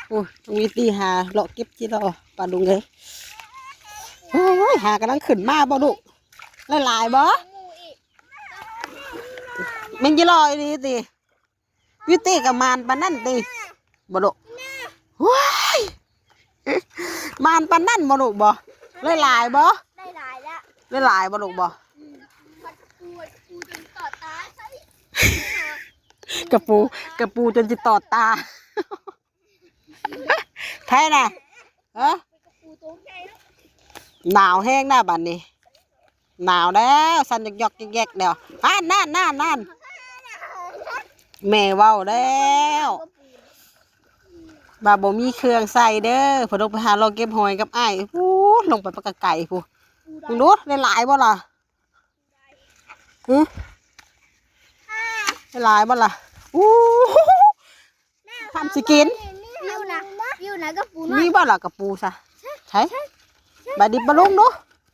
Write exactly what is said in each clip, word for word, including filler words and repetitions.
โอ้ย ต้องมีตีหาเลาะเก็บจิหล่อ ปาลุงเอ้ย โอ้ย หากำลังขึ้นมาบ่ลูก หลายๆบ่ แม่นจิหล่ออีหลีติ วิติกับมานปานนั่นติ บ่ลูก ว้าย มานปานนั่นบ่ลูกบ่ หลายๆบ่ ได้หลายแล้ว หลายๆบ่ลูกบ่ อืม กระปู กระปูจนสิตอดตา ไทยน่ะ เออ หนาวแฮงนะบัดนี้ หนาวแล้ว สั่นยอกๆแยกๆแล้ว นั่น นั่น นั่น นั่น แม่เว้าแล้ว ว่าบ่มีเครื่องใส่เด้อ เพิ่นลงไปหาเลาะเก็บหอยกับอ้าย พู้น ลงไปปะกะไก่พู้น มึงดู ได้หลายบ่ล่ะ หึ ได้หลายบ่ล่ะ อู้ ทำสิกิน อยู่นะ อยู่นะกระปูน้อย มีบ่ล่ะกระปูซะ ใช่ ใช่ ใบดีปะลุงดู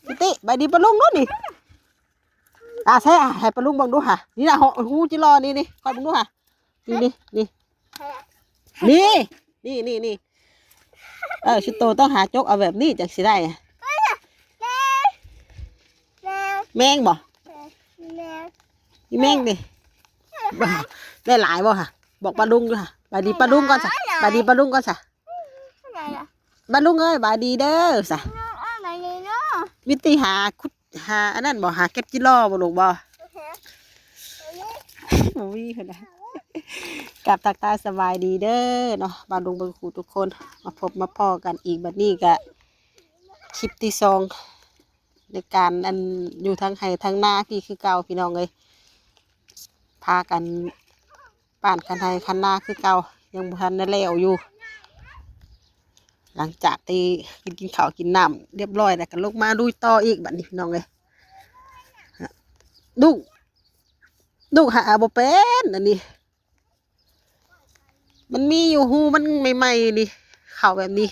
พิติ ใบดีปะลุงดูนี่ อ่ะ ใช่ อ่ะ ให้ปะลุงเบิ่งดูค่ะ นี่นะ หู หูจิหล่อนี่ นี่ คอยเบิ่งดูค่ะ นี่ นี่ นี่ ใช่ นี่ นี่ นี่ นี่ เออ ชิโตต้องหาจกเอาแบบนี้จังสิได้อะ แมง แมงบ่ แมง นี่แมงดิ ได้หลายบ่ค่ะ บอกปะลุงดูค่ะ ใบดีปะลุงก่อนซะ ใบดีปะลุงก่อนซะ อะไรอ่ะ ปะลุงเอ้ย ใบดีเด้อซะ เอาอะไรเนาะ วิธีหาขุด หาอันนั้นบ่ หาเก็บจิหล่อบ่ลูกบ่ บ่มีเพิ่นน่ะ กราบทักทายสบายดีเด้อเนาะ ปะลุงเบิ่งคู่ทุกคน มาพบมาพ้อกันอีกบัดนี้ก็ คลิปที่สอง ในการอันอยู่ทางไฮ่ทางนาพี่คือเก่าพี่น้องเอ้ย พากันป้านคันไฮ่คันนาคือเก่า ยังบ่ทันได้แล้วอยู่ หลังจากที่กิน กินข้าวกินน้ำเรียบร้อยแล้วก็ลงมาลุยต่ออีกบัดนี้พี่น้องเอ้ย ลูก ลูกหาบ่เป็นอันนี้ มันมีอยู่ฮูมันใหม่ๆนี่ เข้าแบบนี้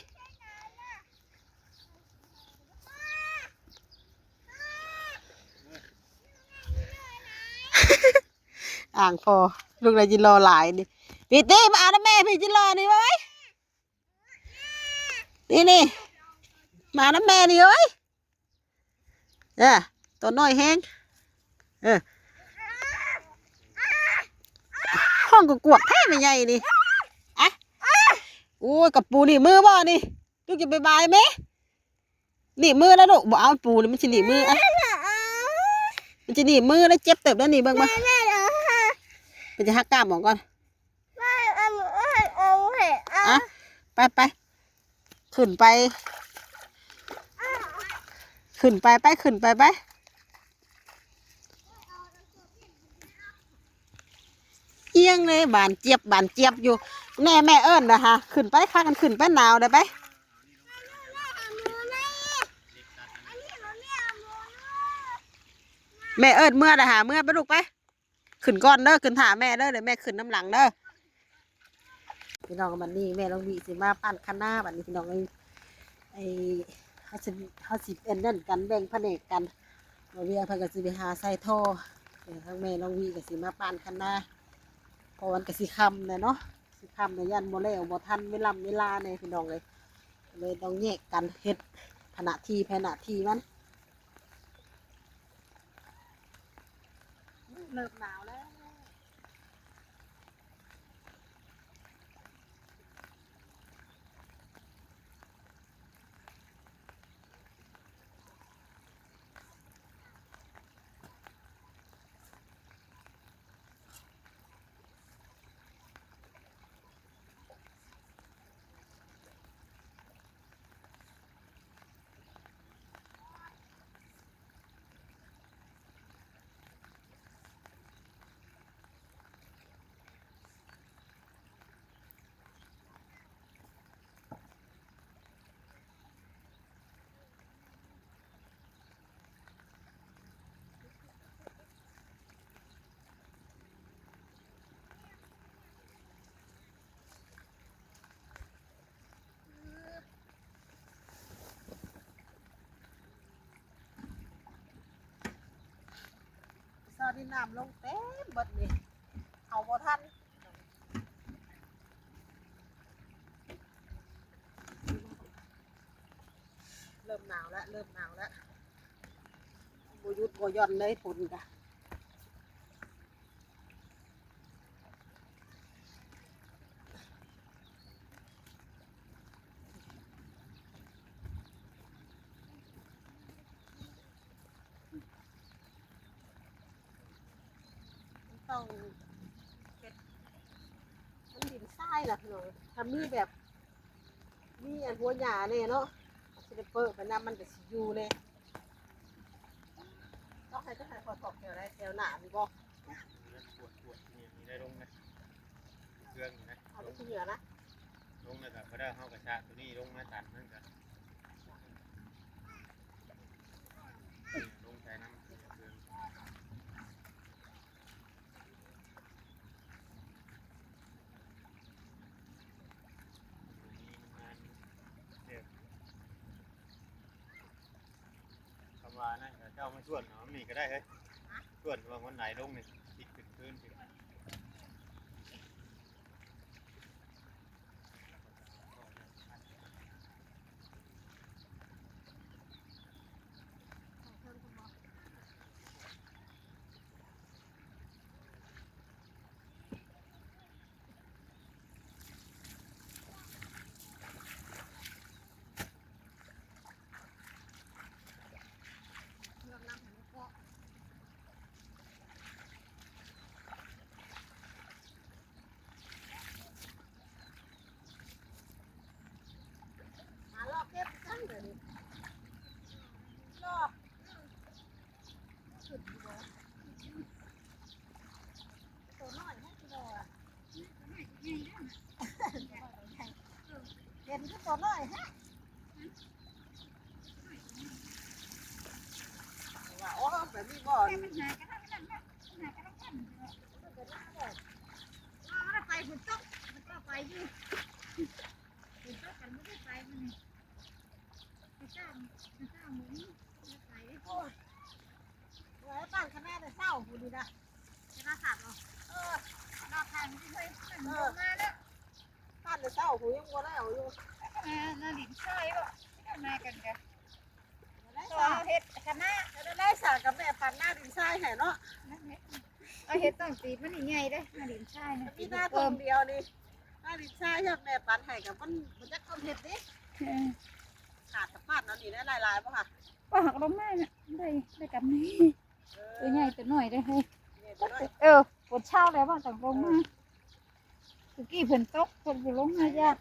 อ่างพอ ลูกอะไรจิหล่อหลายนี่ ปีตี้มาเอาน้ำแม่พี่จิหล่อนี่ไว้ นี่ นี่ มาน้ำแม่นี่เอ้ย เออ ตัวน้อยแฮง เออ ห้องกวกๆแท้แม่ใหญ่นี่ อะ โอ้ย กับปูนี่มือบ่นี่ ลูกจะไปบายไหม นี่มือแล้วลูก บ่เอาปูนี่มันสิหนีบมือ อะ มันสิหนีบมือแล้วเจ็บเติบแล้วนี่เบิ่งมา มันจะหักกล้ามออกก่อน อ่ะ ไปไป ขึ้นไป ขึ้นไปไป ขึ้นไปไป เอียงเลย บานเจี๊ยบ บานเจี๊ยบอยู่ แม่ แม่เอิ้นนะฮะ ขึ้นไป พากันขึ้นไป หนาวได้ไป แม่เอิ้นเมือนะฮะ เมือไปลูกไป ขึ้นก่อนเด้อ ขึ้นถ่าแม่เด้อ เดี๋ยวแม่ขึ้นนำหลังเด้อ พี่น้อง บัดนี้แม่น้องวิสิมาป้านคะน้า บัดนี้พี่น้องเอ้ย ไอ้ เฮาสิ เฮาสิอันนั้นกัน แบ่งแผนกกัน บ่าวเวียเพิ่นก็สิไปหาใส่ท่อ เดี๋ยวทางแม่น้องวิก็สิมาป้านคะน้า เพราะมันก็สิค่ำแล้วเนาะ สิค่ำแล้ว ย่านบ่แล้ว บ่ทันเวลา เวลาแน่พี่น้องเอ้ย เลยต้องแยกกันเฮ็ด หน้าที่ไผหน้าที่มัน เริ่มหนาวแล้ว ซอนี่น้ำลงเต็มเบิดเลย เอาบ่ทัน ริ่มหนาวแล้ว เริ่มหนาวแล้ว บ่หยุดบ่หย่อนเลยฝนกะ มันต้องเฮ็ด มันดินทรายล่ะพี่น้อง ถ้ามีแบบ มีอันหัวหญ้าแน่เนาะ สิได้เปิดไปนำ มันก็สิอยู่แน่ ต้องให้ ต้องให้ขอถอกแถวใด แถวหน้านี่บ่ ปวดปวดที่นี่มีได้ลงนะ เครื่องนี่นะ เอาไปที่เหนือนะ ลงแล้วก็บ่ได้ เฮากะชะตัวนี้ลงมาตันมันก็ ลงใส่น้ำเครื่อง คำว่านั่นก็เจ้ามาชวนเนาะ นี่ก็ได้เฮ้ย ชวนว่าวันไหนลงนี่ ติดขึ้นคืนสิ หาลอกเก็บกันเดี๋ยวนี้ ลอก ตัวน้อยนะพี่น้องอะ เห็นคือตัวน้อยฮะ ว่า โอ้ แบบนี้บ่ แค่ปัญหากันเท่านั้นนะ ปัญหากันเท่านั้นเนาะ มันไปฝนตก มันก็ไปอยู่ ฝนตกกันไม่ได้ไปมันนี่ ไปจ้าง ไปจ้างหมูนี่ ไม่ไป โอ้ย ว่าให้ตั้งคณะแต่เช้า ผู้ดีนะ คณะศาสตร์เหรอ เออ คณะทางที่เคย เออ มาแล้ว ตั้งแต่เช้า ผู้ยังบ่ได้เอาอยู่ เออ นาดินทรายบ่ ที่ทำงานกันกัน ได้ ก็ สา เฮ็ดคณะ จะได้สากับแม่ปันหน้าดินทรายให้เนาะ เอาเฮ็ดต้องตีมันนี่ใหญ่เด้อ นาดินทรายนะ มีหน้าตรงเดียวนี่ หน้าดินทรายที่แม่ปันให้กับมัน มันจะต้องเฮ็ดดิ เออ ขาดสะพานนั่นนี่ได้หลายๆบ่ค่ะ ก็หักลงมาน่ะ ได้ ได้กำนี้ เออ ตัวใหญ่ตัวน้อยได้เฮ้ย ใหญ่ตัวน้อย เออ ปวดเช้าแล้วว่าต้องลงมา เออ ตะกี้เพิ่นตก เพิ่นบ่ลงมายาก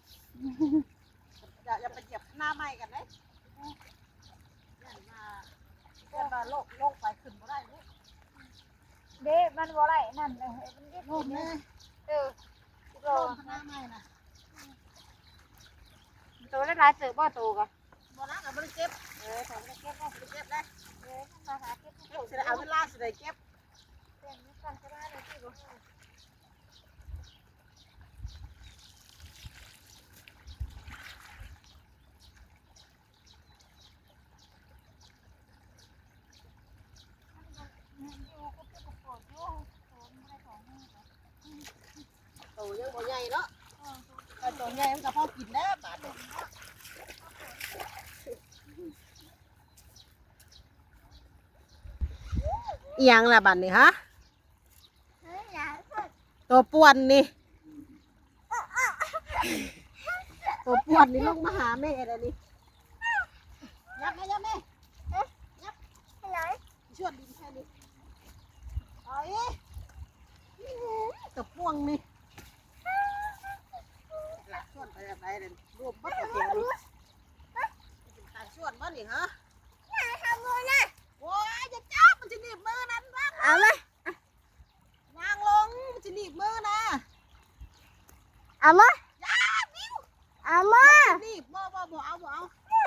อย่า อย่าไปเหยียบหน้าไม้กันเด้ ย่านว่า ย่านว่าโลก โลกไปขึ้นบ่ได้เด้ เด้ มันบ่ได้นั่นเลย มันยึด โลกแม่ เออ โลกหน้าไม้น่ะ ตัวละหลายเติบบ่โตกะ บ่นะ ก็บ่ได้เก็บ เออ ถ้าบ่ได้เก็บก็บ่ได้เก็บนะ เออ มาหาเก็บ ลูกสิได้เอาเวลาสิได้เก็บ เปลี่ยนกันก็ได้เลยสิบ่ โตยังบ่ใหญ่เนาะ ถ้าโตใหญ่มันก็พอกินแล้วบาดนี้ อีหยังล่ะบัดนี้ฮะ ตัวป่วนนี่ ตัวป่วนนี่ลงมาหาแม่แล้วนี่ ยับมา ยับแม่ ยับ ไปไหน ชวนดินแค่นี้ เอาอีก ตัวป่วงนี่ หลักชวนไปแบบไหนเดี๋ยวรวมบัดตัวเดียวนี่ เป็นการชวนบ่นี่ฮะ อย่าทำมือนะ โอ้ย อย่าจับ มันจะหนีบมือนั่นนะ เอาเลย วางลง มันจะหนีบมือนะ เอามา อย่า บิว เอามา มันจะหนีบ บ่ บ่ บ่เอา บ่เอา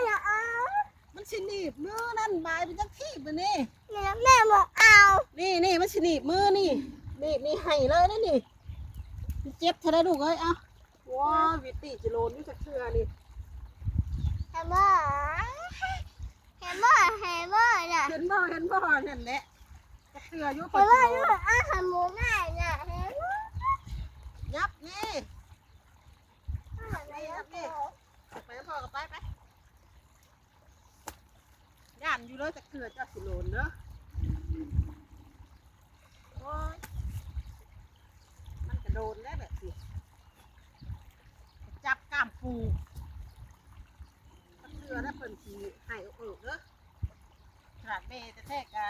อย่าเอา มันสิหนีบมือนั่น บายเป็นจักทีบมันนี่ แม่ แม่บอกเอา นี่ นี่ มันสิหนีบมือนี่ หนีบนี่ให้เลยนะนี่ มันเจ็บเท่าไรลูกเอ้ย เอา ว้า วิตตี้จิโรนอยู่จักเทื่อนี่ เห็นบ่ เห็นบ่ เห็นบ่น่ะ เห็นบ่ เห็นบ่ นั่นแหละ จักเทื่ออยู่ เห็นบ่ ข้อยสิโดน อยู่ อาหารหมูง่ายน่ะ เห็นบ่ ยับนี่ อาหารหมูง่าย ไปพ่อกับไป ไป อันอยู่เลยจะเกลือเจ้าสิโลนเด้อ โอ้ย มันกระโดนแล้วแบบนี้ จับกล้ามปู มันเกลือแล้วเพิ่นสิให้เอาเอิกเด้อ ขนาดแม่แท้ๆกะ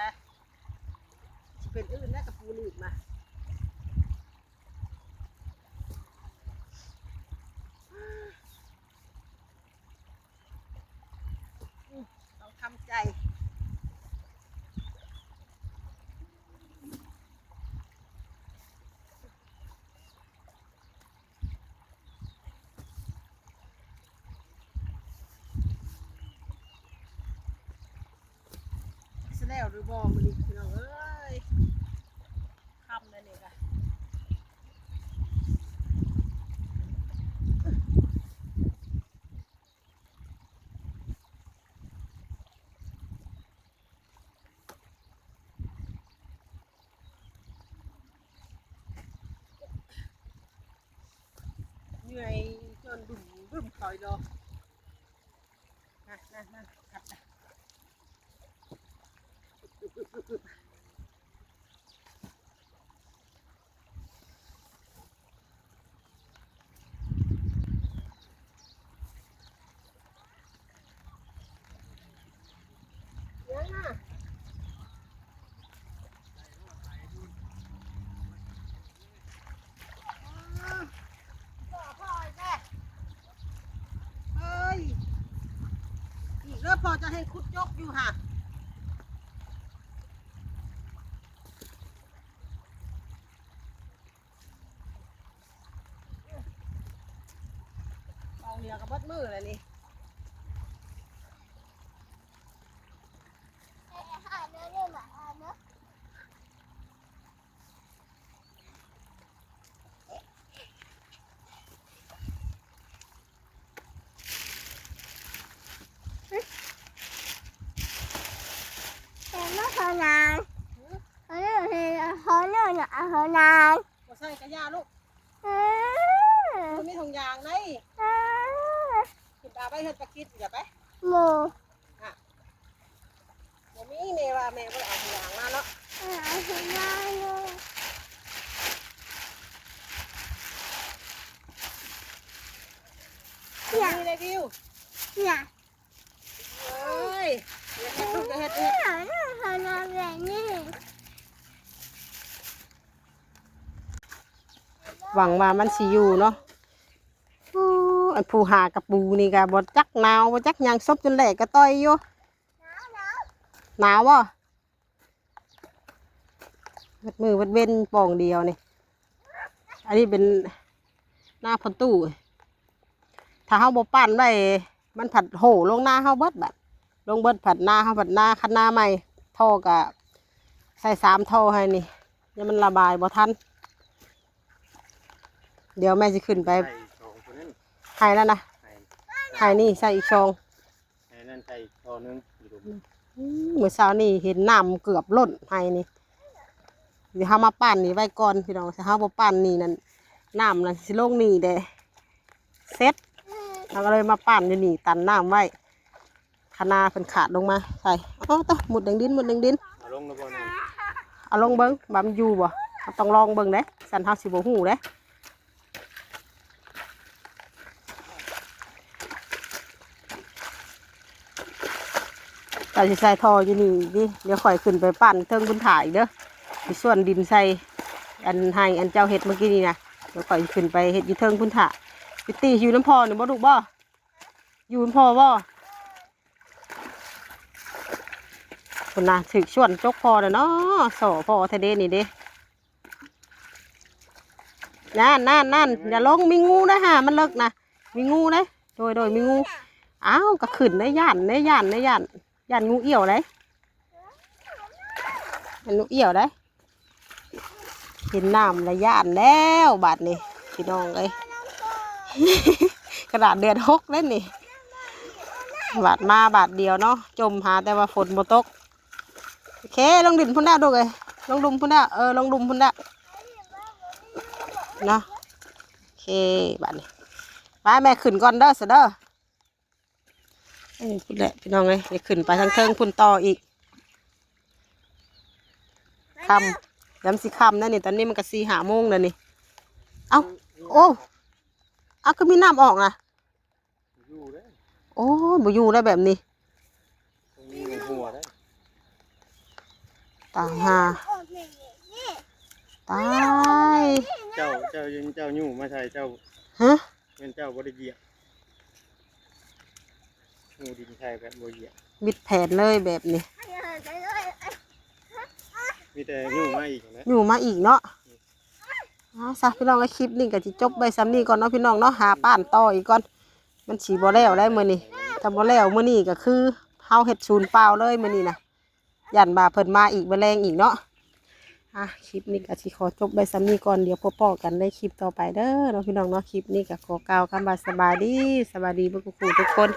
สิเป็นอื่นแล้วกับปูนี่มา อืม ต้องทำใจ สิแล้วหรือบ่มื้อนี้พี่น้องเอ้ย ค่ำแล้วนี่กะ เหนื่อยจนบึ้มบึ้มคอยรอ นะนะนะขับไป เฮ้ย อีกแล้วพอจะให้ขุดจกอยู่ค่ะ เอาเหลือกับเบิดมือเลยนี่ แต่ไม่พอนานเขาเรียกเขาเรียกนะเขานาน บ่ใส่กะย่าลูก เออ มันมีถุงยางใน เออ ขึ้นไปเอาไปเฮ็ดปลาคิดอย่าไป หมู อ่ะ บ่มี แม่ว่าแม่บ่ได้เอาถุงยางมาเนาะ เออ เอาถุงยางเลย บ่มีเลยวิว เนี่ย เอ้ย อย่าเฮ็ดลูก อย่าเฮ็ด อย่าเฮ็ด เนี่ย เนี่ย เขานอนแบบนี้ หวังว่ามันสิอยู่เนาะ อู้ อันผู้หากะปูนี่กะบ่จักหนาว บ่จักหยัง ซบจนแหลกกะต่อยอยู่ หนาวบ่ เบิดมื้อเบิดเว็นป่องเดียวนี่ อันนี้เป็นนาพ่อตู้ ถ้าเฮาบ่ปั้นไว้ มันผัดโหลงนาเฮาเบิดบัด ลงเบิดผัดนาเฮา ผัดนา คันนาใหม่ ท่อกะใส่สามท่อให้นี่ ยังมันระบายบ่ทัน เดี๋ยวแม่สิขึ้นไป ใส่สองคนนั้น ให้แล้วนะ ให้ ให้นี่ใส่อีกซอง ให้นั่นใส่อีกท่อนึง อืม มื้อเช้านี่เห็นน้ำเกือบล้นให้นี่ เดี๋ยวเฮามาปั้นนี่ไว้ก่อนพี่น้อง ถ้าเฮาบ่ปั้นนี่นั่น น้ำน่ะสิลงนี่เด้ เสร็จ เฮาก็เลยมาปั้นอยู่นี่ ตันน้ำไว้ คันนาเพิ่นขาดลงมา ใส่ โอ้ ตะ หมดแดงดิน หมดแดงดิน เอาลงแล้วบ่นี่ เอาลงเบิ่ง ว่ามันอยู่บ่ เฮาต้องลองเบิ่งเด้ ซั้นเฮาสิบ่ฮู้เด้ ก็สิใส่ท่ออยู่นี่ดิ เดี๋ยวข้อยขึ้นไปปั้นเทิงพุ้นถ่าอีกเด้อ สิส่วนดินใส่ อันให้อันเจ้าเฮ็ดเมื่อกี้นี่นะ เดี๋ยวข้อยขึ้นไปเฮ็ดอยู่เทิงพุ้นถ่า ไปตีอยู่นำพ่อนี่บ่ลูกบ่ อยู่นำพ่อบ่ พุ้นน่ะ ถืกส่วนจกพ่อแล้วเนาะ ส่อพ่อแท้เด้นี่เด้ นั่น นั่น นั่น อย่าลง มีงูนะฮะ มันเลิกนะ มีงูนะ โดย โดย มีงู อ้าว ก็ขึ้นได้ ย่านได้ ย่านได้ ย่าน ย่านงูเอี่ยวได้ ย่านงูเอี่ยวได้ เห็นน้ำละย่านแล้วบาดนี้ พี่น้องเอ้ย ขนาดเดือนหกแล้วนี่ บาดมาบาดเดียวเนาะ จมหาแต่ว่าฝนบ่ตก โอเค ลงดินพุ้นแล้วลูกเอ้ย ลงดุมพุ้นแล้ว เออ ลงดุมพุ้นแล้วเนาะ โอเค บาดนี้ ไป แม่ขึ้นก่อนเด้อ ซะเด้อ เออ พุ้นแหละพี่น้องเอ้ย อย่าขึ้นไปทางเทิงพุ้นต่ออีก ค่ำ ยามสิค่ำนั่นนี่ ตอนนี้มันก็สี่ห้าโมงแล้วนี่ เอ้า โอ้ เอา คือมีน้ำออกนะ อยู่ได้ โอ้ย บ่อยู่ได้แบบนี้ ตรงนี้มันหัวได้ ตายห่า ตาย เจ้า เจ้ายัง เจ้าอยู่มาใส่เจ้า ฮะ เป็นเจ้าบ่ได้เหยียบ หมู่ดินไทยแบบบ่เหยียบ มิดแผนเลยแบบนี้ มีแต่หมู่มาอีกนะ หมู่มาอีกเนาะ เอาซะพี่น้อง คลิปนี้ก็สิจบไว้ส่ำนี้ก่อนเนาะพี่น้องเนาะ หาป้านต่ออีกก่อน มันสิบ่แล้วได้มื้อนี้ ถ้าบ่แล้วมื้อนี้ก็คือเฮาเฮ็ดศูนย์เปล่าเลยมื้อนี้นะ ย่านว่าเพิ่นมาอีกมื้อแลงอีกเนาะ อ่ะ คลิปนี้ก็สิขอจบไว้ส่ำนี้ก่อน เดี๋ยวพบพ้อกันในคลิปต่อไปเด้อเนาะพี่น้องเนาะ คลิปนี้ก็ขอกล่าวคำว่าสบายดี สบายดีเบิดคู่ทุกคน